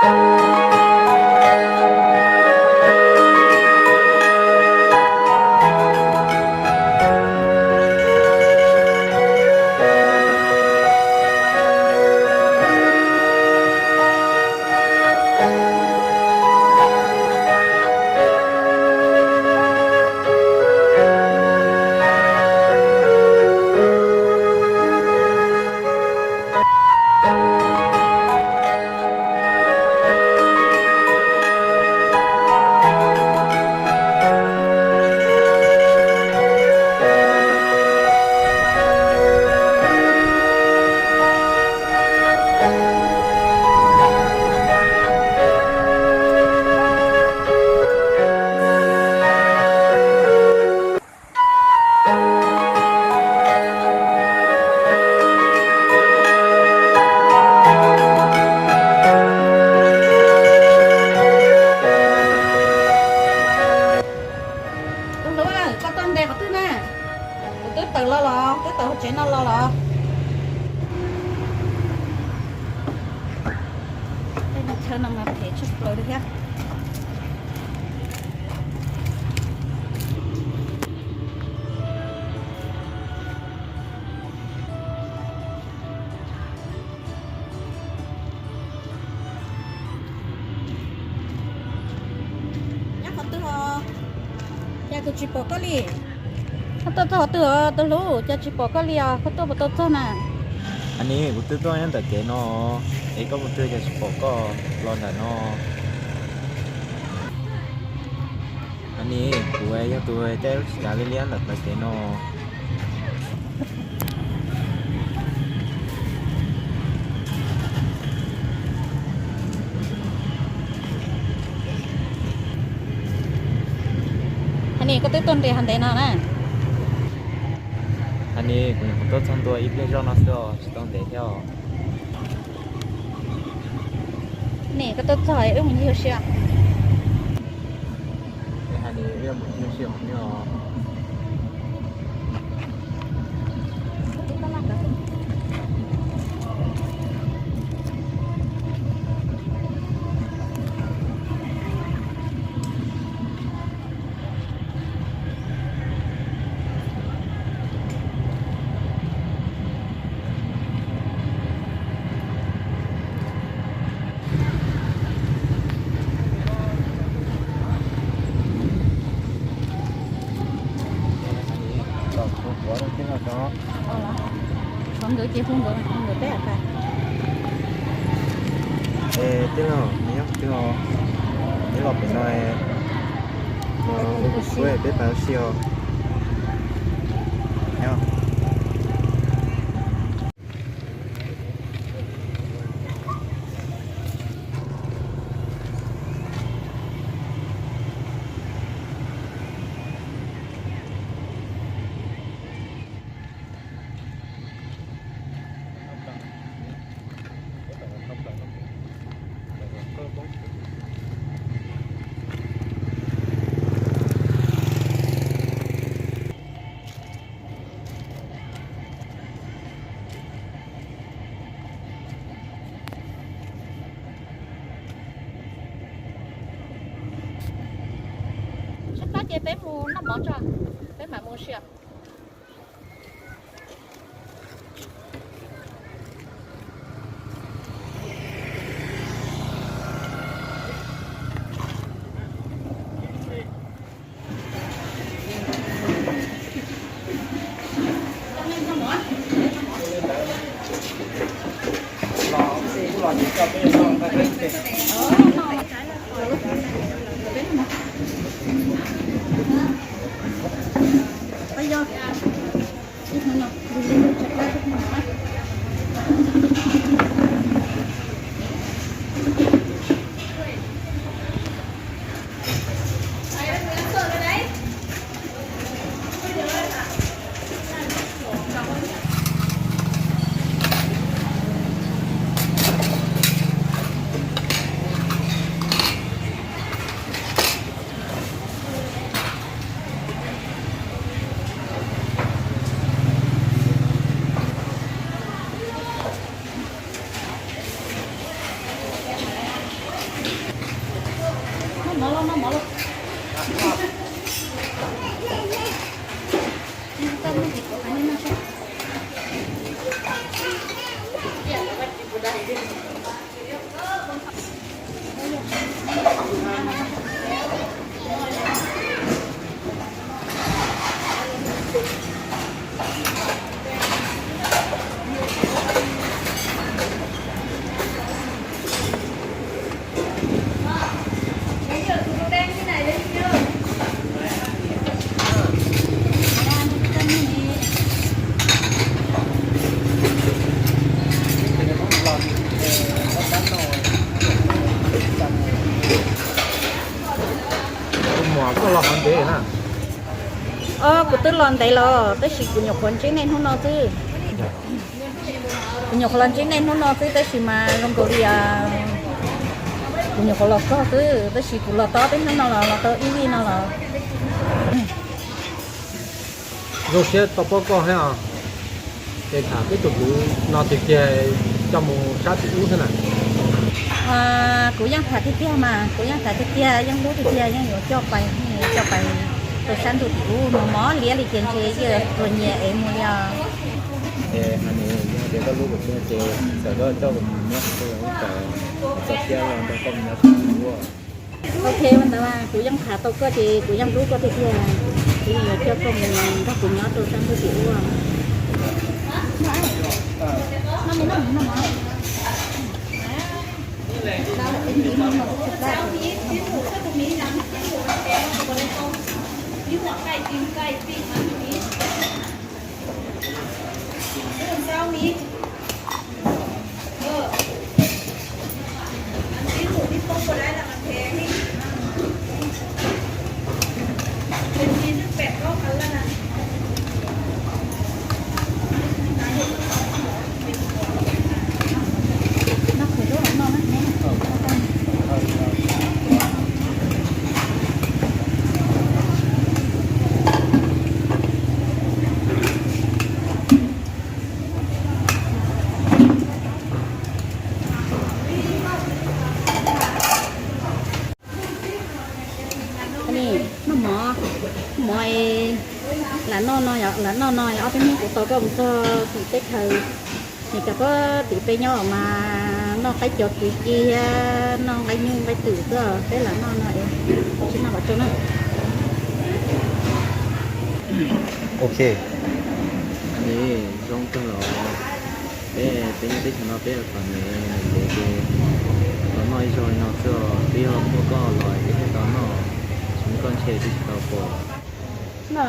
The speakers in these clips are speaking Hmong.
Tus hlub, koj tuaj ntes qhov twg na? Kuv twb tawm los los, twb tawm hauv tsev no los los. Tej chaw no mas phem tshaj plaws li thiab. Nyob qhov twg os? Cas kuv tsis pom koj li? Koj tuaj txog qhov twg os tus hlub, cas tsis pom koj li os? Koj tuaj puas tau txog na? Anis, kuv twb tuaj nyob ntawm kev no, es koj mus twg cas tsis pom koj los ntawm no? Anis, kuv yog tus caij lub tshis cav liab liab ntawm plawv kev no. Anis, koj twb tuaj nres hov ntev no na. Anis, kuv nyuam qhuav tuaj txog ntua ib pliag zoj no xwb os, tsis tau ntev thiab os. Nim koj tuaj txog wb mus ncig ua si. Hais li wb mus ncig ua si os. Qhov nkawd ces hu nkawd, hu nkawd peb hais. Es tij laug, neb nyob twg os? Neb los pem no, no hu kuv suab peb pais ua si os. Sab plab ces peb mus noj mov tso, peb mam mus ua si os. Muam, koj los qhov ntev na. Kuv twb los ntev los tab sis kuv nyuam qhuav ntsib nej hnub no xwb. Kuv nyuam qhuav los ntsib nej hnub no xwb tab sis mas zoo nkaus li kuv nyuam qhuav los txog xwb tab sis kuv los tau peb hnub no los los tau ib vij no los. Zoo siab tau paub koj thiab os. Ces tham peb tus kwv no tiag tiag coj mus sab tim ub xwb na. Kuv yeej tham tiag tiag mas, kuv yeej tham tiag tiag, yeej hlub tiag tiag, yeej yuav coj pais, coj pais rau sab ntuj tim ub. Mos mos liab li ces ntshe yeej tuag nyias ev mus li os. Ces hais nws yog tias koj hlub kuv tiag ces txawm koj coj kuv mus nyob rau ub tod, txog thiab nrog koj mus nyob rau ub. Ok, ua ntawd mas kuv yeej tham tau koj ces kuv yeej hlub koj tiag tiag, kuv yeej yuav coj koj mus nrog kuv nyob rau sab ntuj tim ub. Noj mov, mov lam noj no, lam noj no ob peb hnub kuv tos koj mus txog tim teb chaws. Nim cov pob tim peb nyob mas noj qaib cov kwv kiag, noj nqaij nyuj nqaij twm xwb, peb lam noj no es tsis noj kom tsau na. Ok. Zoo kawg los peb, peb nyob teb chaws no peb kom ntev ntev ces los noj ib zaug li no xwb os, twb yog muaj koj los peb thiaj tau noj, tsis muaj koj ntshe twb tsis tau pom. No,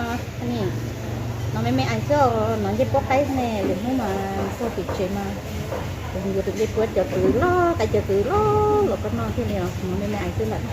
no me me ais xwb os, no ncej pob qaib ne, lwm hnub mas txog tim tsev mas kuv yuav tus ncej puab cov kwv loj, qaib cov kwv loj los koj noj thiaj li os, no me me ais xwb lawm.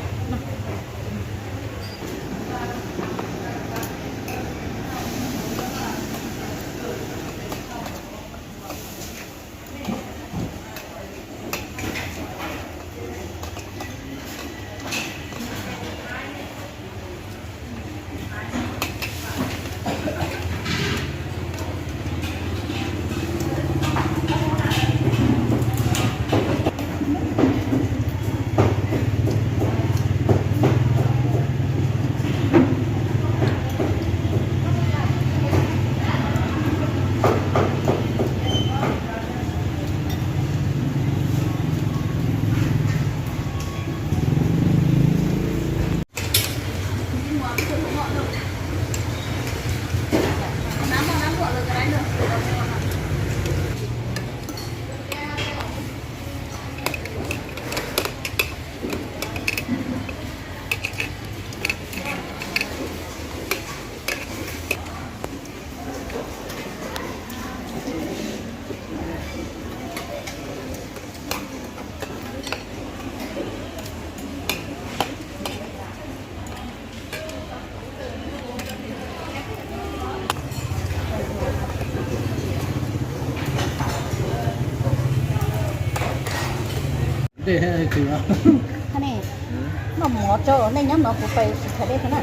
Noj mov tso, nej nyob no kuv pais sib tham dej tso na.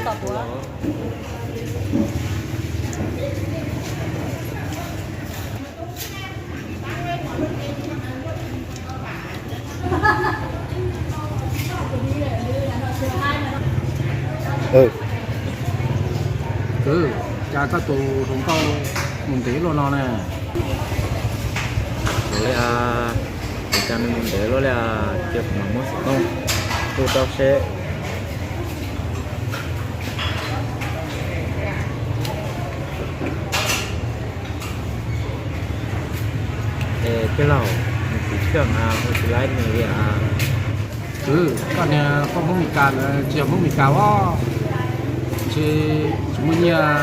Tos kuv. Kwv, cas koj tus hluas nkauj mus ntev luaj no na? Ua li, cas nws mus ntev luaj li, cia kuv mam muab xov tooj tuaj rau seb. Es tij laug, nws tiv thawj mas hu tsis laib nws li as. Kwv, koj niag poj Hmoob Mes Kas ntawd tsis yog Hmoob Mes Kas os, ntshe tsis muaj nyiaj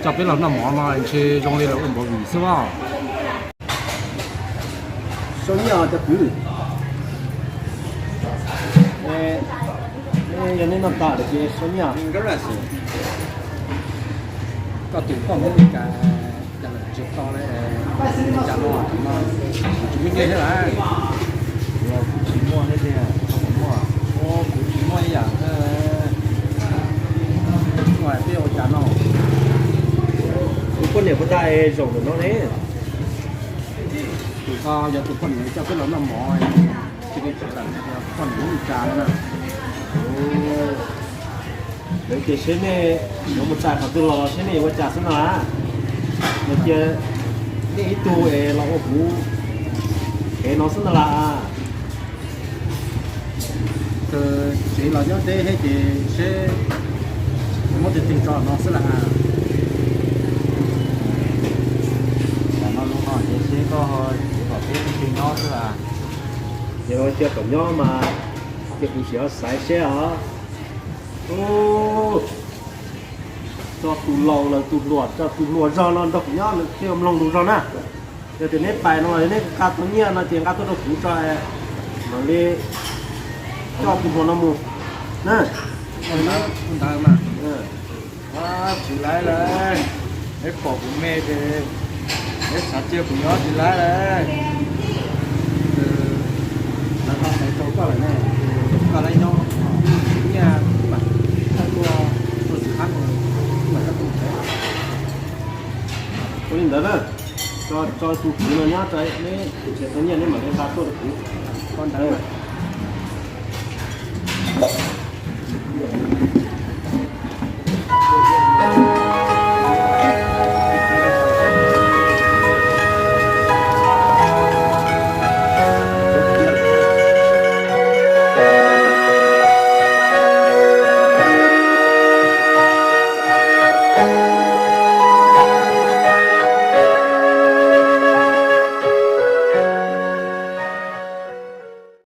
coj peb los noj mov no ntshe zoo li lawv ua npau vim xwb os. Sau nyiaj cov kwv. Yog nej noj tas lawm ces sau nyiaj. Koj tus poj Hmoob Mes Kas cas lawm tsis tau li, cas no tsis muaj nyiaj thiab lawm? Kuv tsis muaj thiab tiag, koj puas muaj? Kuv tsis muaj ib yam. Muaj hais peb ua cas no? Tus poj niam puas tau zaum ntawm no ne? Tus ko yog tus poj niam coj peb los noj mov, cia li tsis tawm, poj niam Hmoob Mes Kas na. Lawv ces seb nej yuav mus txais qhov twg los seb nej yuav ua cas xwb no a. No cia nej ib tug es los ua kuv kev no xwb ntag las. Tsev los nyob deb thiab ces seb muab tig tig tso no xwb las. Tam no zoo no ces seb koj yuav kom peb tig nyob xwb las. Yog cia kom nyob mas cia kuv sim xaiv seb os. Tso tus laus los tus hluas, tso tus hluas zog no nrog kuv nyob thiaj mloog lus zog na. Yog tias neb pais no los neb nqa tau nyiaj no ces nqa tuaj rau kuv tso, mam li coj tus hluas no mus na. Tsis laib lawm, neb pom kuv me ces neb xav cia kuv nyob tsis laib lawm. Lawv tau xaiv tau koj lawm ne, koj laib nyob, nyiaj mam tuaj, tuaj tsis hab, mam tuaj. Ua li ntawd na, tso tus kwv no nyob tso, neb tus txiv tau nyiaj neb mam li nqa tuaj rau kuv. Koj ntawd.